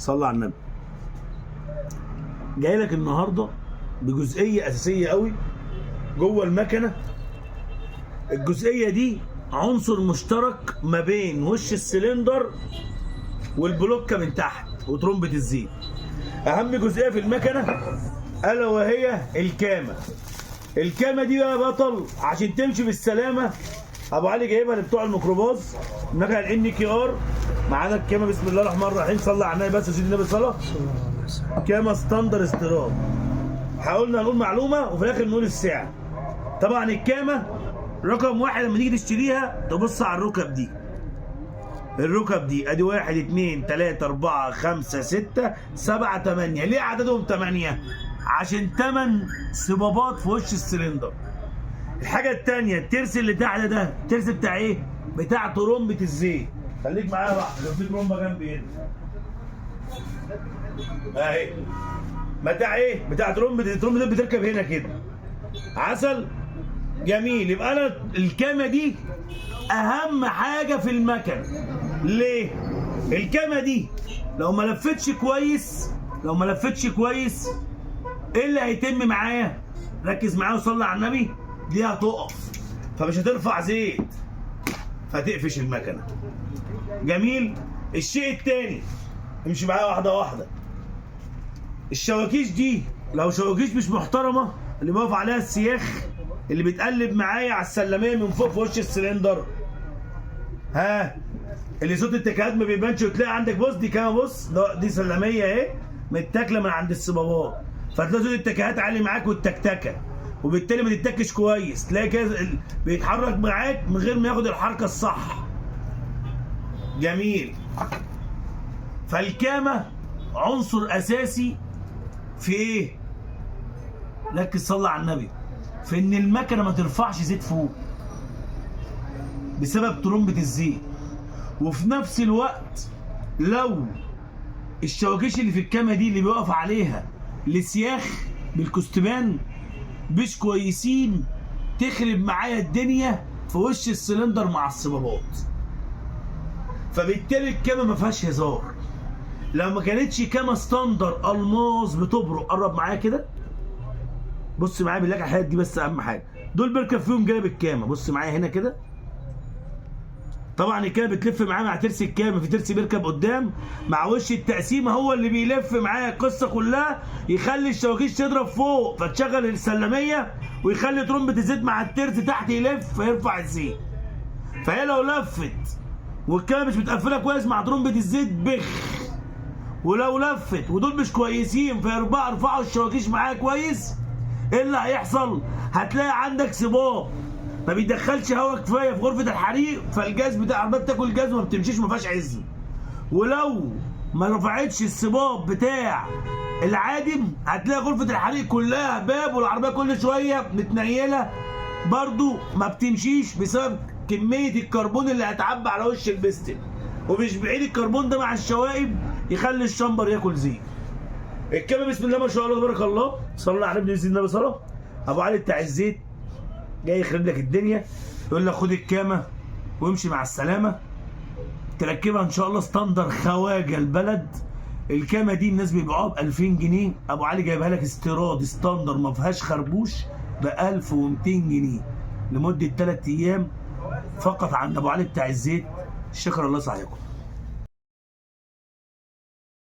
صلى على النبي. جاي لك النهارده بجزئيه اساسية قوي جوه المكنه. الجزئية دي عنصر مشترك ما بين وش السلندر والبلوكه من تحت وترمبه الزيت. اهم جزئية في المكنه الا وهي الكامه. الكامه دي بقى يا بطل عشان تمشي بالسلامة، ابو علي جايبها لبتوع الميكروباص، المكنه NKR. معانا الكامه، بسم الله الرحمن الرحيم، صلى على النبي بس يا سيدي النبي صلاة. كامه standard استيراد. حاولنا نقول معلومة وفي الاخر نقول السعر. طبعا الكامه رقم واحد لما تيجي تشتريها تبص على الركب دي. الركب دي ادي 1 2 3 4 5 6 7 8. ليه عددهم 8؟ عشان 8 صبابات في وش السلندر. الحاجة التانية الترس اللي تحت ده، الترس بتاع ايه؟ بتاع ترمبة الزيت. خليك معايا لحظة، في ترمبة جنبي هنا. اهي. بتاع ايه؟ بتاع ترمبة، الترمبة دي بتركب هنا كده. عسل جميل. يبقى انا الكامة دي اهم حاجة في المكنة. ليه؟ الكامة دي لو ما لفتش كويس، لو ما لفتش كويس، ايه اللي هيتم معايا؟ ركز معايا وصلي على النبي. دي هتقف، فمش هترفع زيت، فتقفش المكنه. جميل. الشيء التاني، امشي معايا واحدة واحدة. الشواكيش دي لو شواكيش مش محترمه، اللي بيقف عليها السياخ اللي بتقلب معايا على السلمية من فوق في وش السلندر، ها، اللي صوت التكات ما بيبانش، وتلاقي عندك بص دي كمان، بص دي سلمية اهي متاكله من عند الصبابات، فتلاقي صوت التكات عالي معاك والتكتكه، وبالتالي ما تتكش كويس، تلاقي كده بيتحرك معاك من غير ما ياخد الحركة الصح. جميل. فالكامه عنصر اساسي في ايه؟ ركز صلى على النبي. في ان المكنه ما ترفعش زيت فوق بسبب ترمبه الزيت، وفي نفس الوقت لو الشواكيش اللي في الكامه دي اللي بيقف عليها السياخ بالكستبان مش كويسين، تخرب معايا الدنيا في وش السلندر مع الصبابات. فبالتالي الكامه ما فيهاش هزار. لو ما كانتش كامه standard الماس بتبرق، قرب معايا كده، بص معايا بالله على الحاجات دي، بس اهم حاجة دول بيركب فيهم جانب الكامه. بص معايا هنا كده، طبعا الكامه بتلف معاه مع ترس الكامه، في ترس بيركب قدام مع وش التقسيمه، هو اللي بيلف معايا القصة كلها، يخلي الشواكيش تضرب فوق فتشغل السلمية، ويخلي ترمبه الزيت مع الترس تحت يلف فيرفع الزيت. فهي لو لفت والكامه مش متقفله كويس مع ترمبه الزيت بخ، ولو لفت ودول مش كويسين فيرفعوا ارفعوا الشواكيش معايا كويس، ايه اللي هيحصل؟ هتلاقي عندك صباب ما بيدخلش هواء كفاية في غرفة الحريق، فالجاز بتاع العربية بتاكل جاز وما بتمشيش، ما فيهاش عزم. ولو ما رفعتش الصباب بتاع العادم هتلاقي غرفة الحريق كلها باب، والعربية كل شوية متنيله برضو ما بتمشيش بسبب كمية الكربون اللي هتعبى على وش البستل. ومش بعيد الكربون ده مع الشوائب يخلي الشمبر ياكل زيت. الكاميرا بسم الله ما شاء الله تبارك الله، صلى على النبي سيدنا النبي صلى. ابو علي بتاع الزيت جاي يخرب لك الدنيا، يقول لك خد الكامه وامشي مع السلامة، تركبها ان شاء الله standard خواجه البلد. الكامه دي الناس بيبيعوها ب 2000 جنيه، ابو علي جايبها لك استيراد standard ما فيهاش خربوش ب 1200 جنيه لمدة 3 ايام فقط عند ابو علي بتاع الزيت. شكر الله سعيكم.